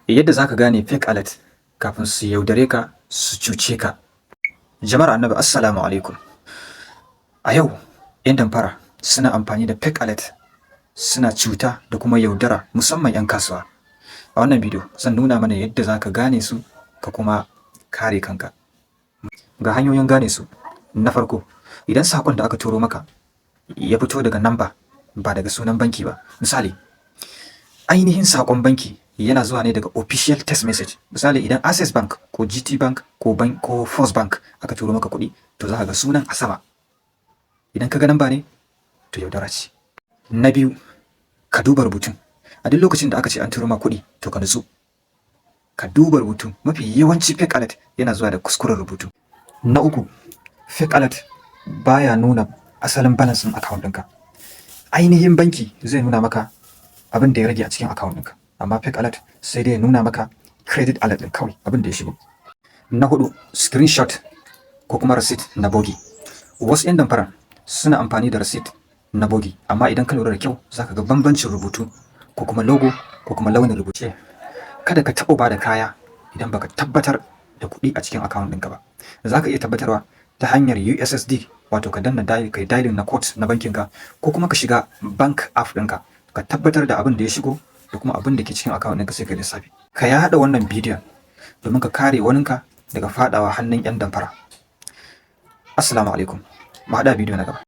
Yadda za ka gane fake alert kafin su yaudare ka, su cuce ka. Jama'ar Annabi, assalamu alaikum. A yau 'yan damfara suna amfani da fake alert suna cuta da kuma yaudara, musamman 'yan kasuwa. A wannan bidiyo zan nuna mana yadda za ka gane su ka kuma kare kanka. Ga hanyoyin gane su. Na farko, idan saƙon da aka turo maka ya fito daga namba ba daga sunan banki ba. Misali, ainihin saƙon banki yana zuwa ne daga official text message. Misali, idan Access Bank ko GT Bank ko Bank ko First Bank aka turo maka kuɗi, to za ka ga sunan a sama. Idan ka ga namba ne, to yaudara ce. Na biyu, ka duba rubutun. A duk lokacin da aka ce an turo ma kuɗi, to ka nutsu. Ka duba rubutun. Mafi yawanci fake alert yana zuwa da kuskuren rubutu. Na uku, fake alert baya nuna asalin balance ɗin account ɗinka. Ainihin banki zai nuna maka abin da ya rage a cikin account ɗinka, amma fake alert sai dai ya nuna maka credit alert ɗin kawai, abin da ya shigo. Na hudu, screenshot ko kuma receipt na bogi. Wasu 'yan damfara suna amfani da receipt na bogi, amma idan ka lura da kyau, za ka ga bambancin rubutu ko kuma logo ko kuma launin rubuce. Kada ka taɓa ba da kaya idan baka tabbatar da kuɗi a cikin account ɗinka ba. Za ka iya tabbatarwa ta hanyar USSD, wato ka danna dial, kai dialing na code na bankinka, ko kuma ka shiga bank app ɗinka ka tabbatar da abin da ya shigo da kuma abin da ke cikin account ɗinka, sai ka lissafi. Ka yaɗa wannan bidiyon domin ka kare waninka daga faɗawa hannun 'yan damfara. Assalamu alaikum. Mu haɗa bidiyo na gaba.